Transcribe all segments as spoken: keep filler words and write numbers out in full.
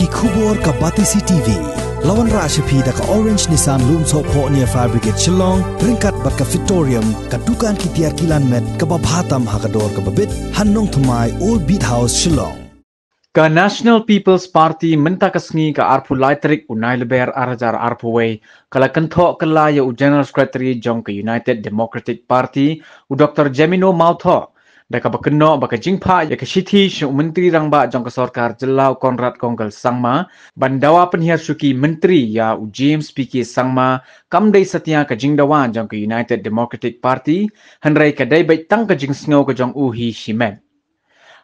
Khubor ka Batesi T V. La wanrah sha phi da ka Orange Nissan Lumsohphoh near Fire Brigade Shillong, ryngkat bad ka Victorium, ka dukan ki tiar kilan met kaba bha tam ha ka dor kaba bit, ha Nongthymmai, Old Beat House, Shillong. Ka National People's Party mynta ka sngi ka arphew lai tarik u Nailaber ar hajar arphew wei, ka la kynthoh kylla ïa u General Secretary jong ka United Democratic Party, u Doctor Jemino Mawthoh, da kaba kynnoh ba ka jingphah ïa ka shithi sha u Myntri Rangbah jong ka Sorkar Jylla u Conrad Kongkal Sangma ban dawa pynhiar shuki Myntri ïa u James P K Sangma kam dei satia ka jingdawa jong ka United Democratic Party, hynrei ka dei beit tang ka jingsngew ka jong u hi shimet.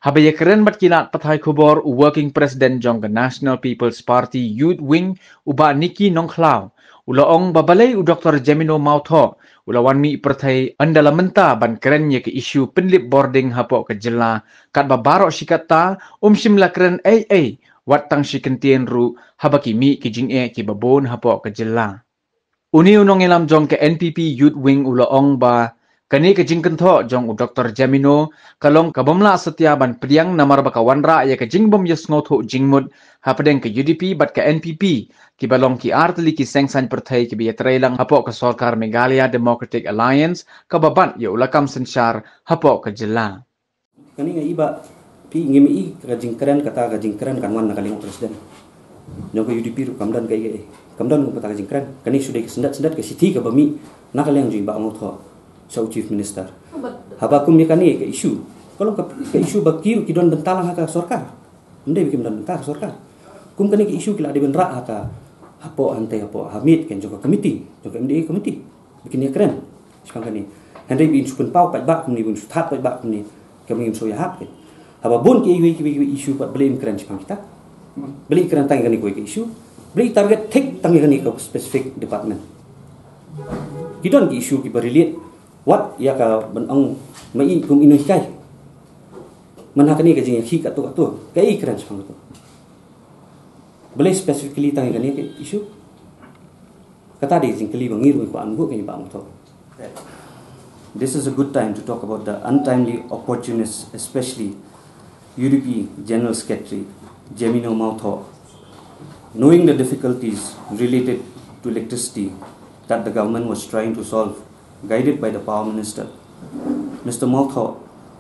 Haba ïakren bad ki lad pathai khubor, u Working President jong ka National People's Party Youth Wing, u Bah Nicky Nongkhlaw, u la ong ba balei u Doctor Jemino Mawthoh u la wan mih pyrthei ynda la mynta ban kren ïa ka issue pynlip bording hapoh ka jylla, katba baroh shi katta um shym la kren ei ei, wat tang shi kyntien ruh haba ki mih ki jingeh kiba bun hapoh ka jylla. Une u nongïalam jong ka N P P Youth Wing u la ong ba kane ka jingkynthoh jong u Doctor Jemino ka long ka bym lah satia ban pdiang, namar ba ka wanrah ïa ka jingbym ïasngewthuh jingmut hapdeng ka U D P bad ka N P P, kiba long ki ar tylli ki seng saiñ pyrthei kiba ïatreilang hapoh ka sorkar Meghalaya Democratic Alliance kaba bat ïa u lakam synshar hapoh ka jylla. Kane nga i ba phi ngim i ka jingkren, kata ka jingkren kan wan na ka liang u president jong ka U D P ruh, kam don ka i, kam don kata ka jingkren. Kane shu dei ka syndet syndet ka shithi kaba mih na ka liang jong i Bah Mawthoh sha u Chief Minister. Haba kum ïa kane ka issue, ka long ka, ka issue ba ki ruh ki don bynta lang ha ka sorkar. Ym dei ba kim don bynta ha ka sorkar. Kum kane ka issue ki la dei ban rah ha ka, hapoh hangtei, hapoh ha miet kan jong ka committee, jong ka M D A committee. Ba kin ïakren shaphang kane. Hynrei ba in shu pynpaw paidbah kumne, ba in shu thad paidbah kumne, ka ba ngim shu ïahap kan. Haba bun kiwei kiwei kiwei issue pat balei im kren shaphang kita? Balei i kren tang ïa kane kawei ka issue? Balei i target thik tang ïa kane ka specific department? Ki don ki issue kiba relate wat ïa ka ban ong ma i kum i nonghikai. Man ha kane ka jingïakhih katto katto, kaei i kren shaphang katto? Balei specifically tang ïa kane ka issue? Kata dei jingkylli ba ngi ruh ngi kwah ban buh ïa i Bah Mawthoh. This is a good time to talk about the untimely opportunists, especially U D P General Secretary Jemino Mawthoh. Knowing the difficulties related to electricity that the government was trying to solve, guided by the Power Minister, Mister Mawthoh,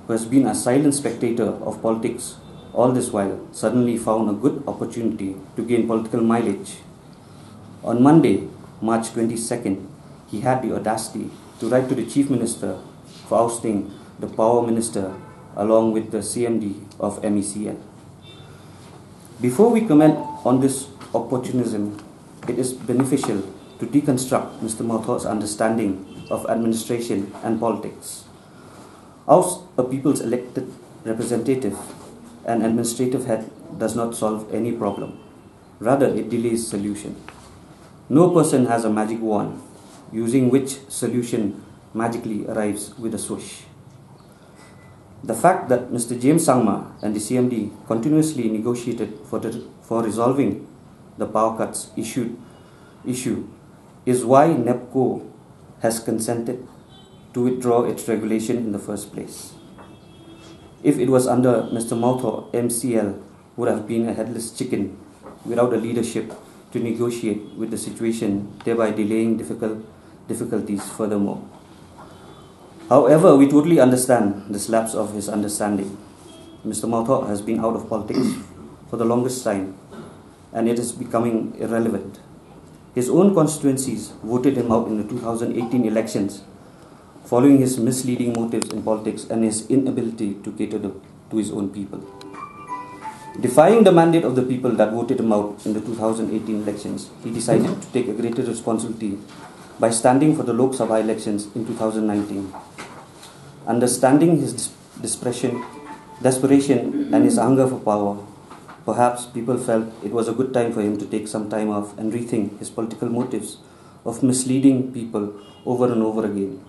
who has been a silent spectator of politics all this while, suddenly found a good opportunity to gain political mileage. On Monday, March twenty-second, he had the audacity to write to the Chief Minister for ousting the Power Minister along with the C M D of M E C L. Before we comment on this opportunism, it is beneficial to deconstruct Mister Mawthoh's understanding of administration and politics. Oust a people's elected representative and administrative head does not solve any problem. Rather, it delays solution. No person has a magic wand using which solution magically arrives with a swoosh. The fact that Mister James Sangma and the C M D continuously negotiated for, the, for resolving the power cuts issued, issue is why NEEPCO has consented to withdraw its regulation in the first place. If it was under Mister Mawthoh, M C L would have been a headless chicken without a leadership to negotiate with the situation, thereby delaying difficult difficulties furthermore. However, we totally understand this lapse of his understanding. Mister Mawthoh has been out of politics for the longest time, and it is becoming irrelevant. His own constituencies voted him out in the two thousand eighteen elections following his misleading motives in politics and his inability to cater the, to his own people. Defying the mandate of the people that voted him out in the two thousand eighteen elections, he decided to take a greater responsibility by standing for the Lok Sabha elections in two thousand nineteen. Understanding his dis- desperation, desperation and his hunger for power, perhaps people felt it was a good time for him to take some time off and rethink his political motives of misleading people over and over again.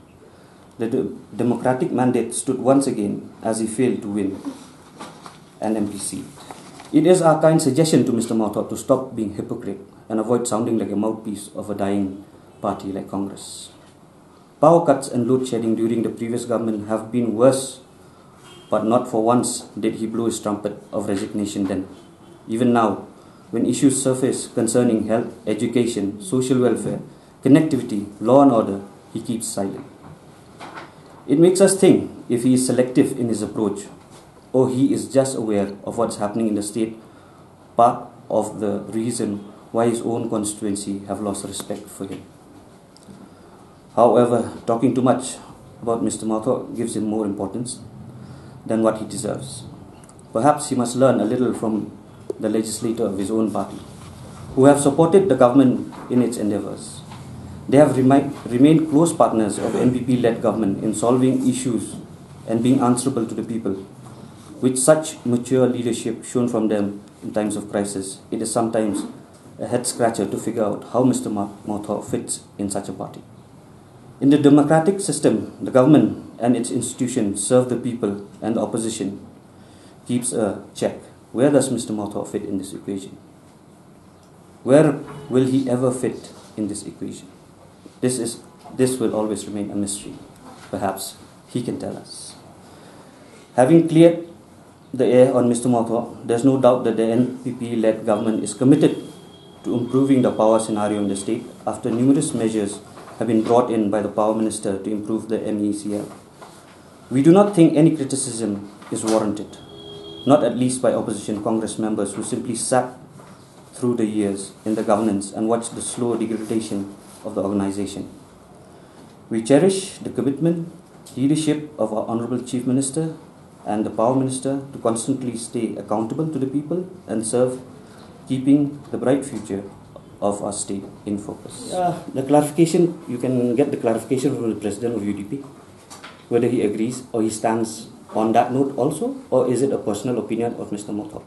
The de- democratic mandate stood once again as he failed to win an M P seat. It is our kind suggestion to Mister Mawthoh to stop being hypocrite and avoid sounding like a mouthpiece of a dying party like Congress. Power cuts and load shedding during the previous government have been worse, but not for once did he blow his trumpet of resignation then. Even now, When issues surface concerning health, education, social welfare, connectivity, law and order, he keeps silent. It makes us think if he is selective in his approach, or he is just aware of what's happening in the state, part of the reason why his own constituency have lost respect for him. However, talking too much about Mister Mawthoh gives him more importance than what he deserves. Perhaps he must learn a little from the legislator of his own party, who have supported the government in its endeavours. They have remi- remained close partners of N P P-led government in solving issues and being answerable to the people. With such mature leadership shown from them in times of crisis, it is sometimes a head scratcher to figure out how Mister Ma- Mawthoh fits in such a party. In the democratic system, the government and its institutions serve the people, and the opposition keeps a check. Where does Mister Mawthoh fit in this equation? Where will he ever fit in this equation? This is this will always remain a mystery. Perhaps he can tell us. Having cleared the air on Mister Mawthoh, there's no doubt that the N P P-led government is committed to improving the power scenario in the state after numerous measures have been brought in by the power minister to improve the M E C L. We do not think any criticism is warranted, not at least by opposition Congress members who simply sat through the years in the governance and watched the slow degradation of the organization. We cherish the commitment, leadership of our Honorable Chief Minister and the Power Minister to constantly stay accountable to the people and serve, keeping the bright future of our state in focus. Uh, the clarification, you can get the clarification from the president of U D P, whether he agrees or he stands on that note also, or is it a personal opinion of Mister Mawthoh?